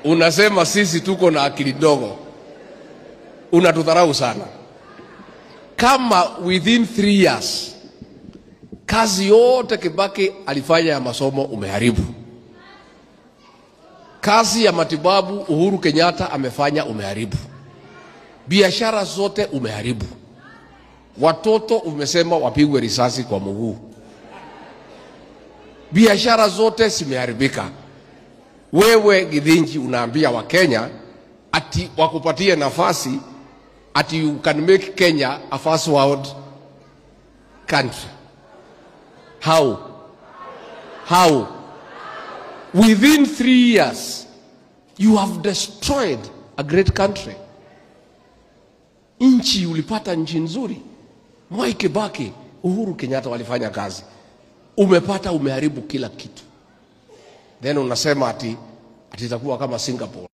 Unasema sisi tuko na akili ndogo, unatudharau sana. Kama within 3 years kazi yote Kibaki alifanya ya masomo umeharibu, kazi ya matibabu Uhuru Kenyatta amefanya umeharibu, biashara zote umeharibu, watoto umesema wapigwe risasi kwa mguu, biashara zote zimeharibika. Wewe Githinji unaambia Wakenya ati wakupatie nafasi, ati you can make Kenya a first world country. How? How? Within 3 years you have destroyed a great country. Nchi ulipata nchi nzuri, Mwai Kibaki, Uhuru Kenyatta walifanya kazi, umepata umeharibu kila kitu, then unasema ati itakuwa kama Singapore.